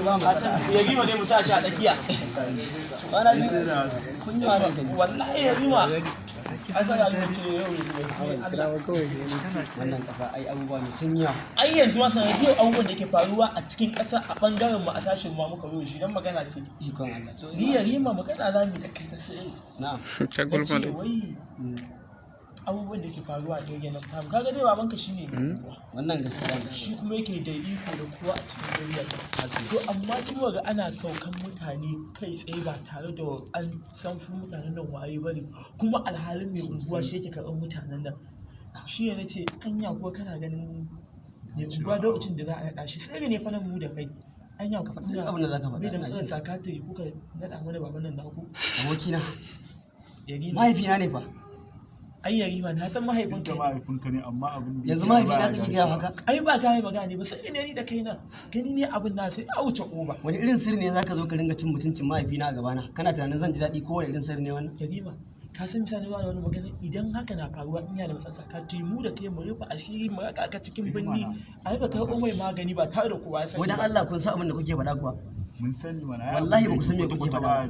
Ba matsala. Yarima ne mu sa shi a tsakiya. Kwana biyu kun yi hankali. Wallahi Yarima. An sa ya ce yau Allah. Wannan kasa ai abubuwa ne sun yawa. Ai yanzu ma sanadiyar abubuwan da ke faruwa a cikin ƙasa a ɓangaren mu, a sashen ma muka zo shi don magana ce. Ikon Allah. To Ni Yarima, magana za mu yi da kai ta sai. Na'am. Ta Na gulma ce da wai abubuwan da ke faruwa a area nan tamu, kaga dai babanka shine mai unguwa. Wannan gaskiya ne. Shi kuma yake da iko da kowa a cikin area. To amma sai ga ana saukan mutane kai tsaye ba tare da an san su mutanen nan waye bane, kuma alhalin mai unguwa shi yake karɓar mutanen nan. Shi ne nace anya kuwa kana ganin mai unguwa lokacin da za a naɗa shi tsere ne fa nan mu da kai, anya ka faɗi Duk abin da zaka faɗa bai da ina matsalar jin. sakatare kuka naɗa mana baban nan naku. Abokina. Yarima. Mahaifina ne fa. Ai Yarima, na san mahaifinka Duk da ne. mahaifinka ne, amma abin da Yanzu yake mahaifina baya kake dacewa. gaya haka? Ai ba ka yi magana ne ba, sai ne ni da kai nan gani ne abin na sai a wuce ƙoba. Wani irin sirri ne zaka zo ka ringa cin mutuncin mahaifina a gabana? Kana tunanin zan ji daɗi? Ko wani irin sirri ne wannan? Yarima, ka san misali wani wani magana, idan haka na faruwa, in yana da matsala ka mu da kai mu rufe asiri, mu raka ka cikin birni a rika karɓo mai magani ba tare da kowa ya sani Wai dan ba. Allah, kun san abin da kuke faɗa kuwa? Mun sani mana, ai Wallahi abin ba ku san da me yake kuke kwata-kwata faɗa ba. baya.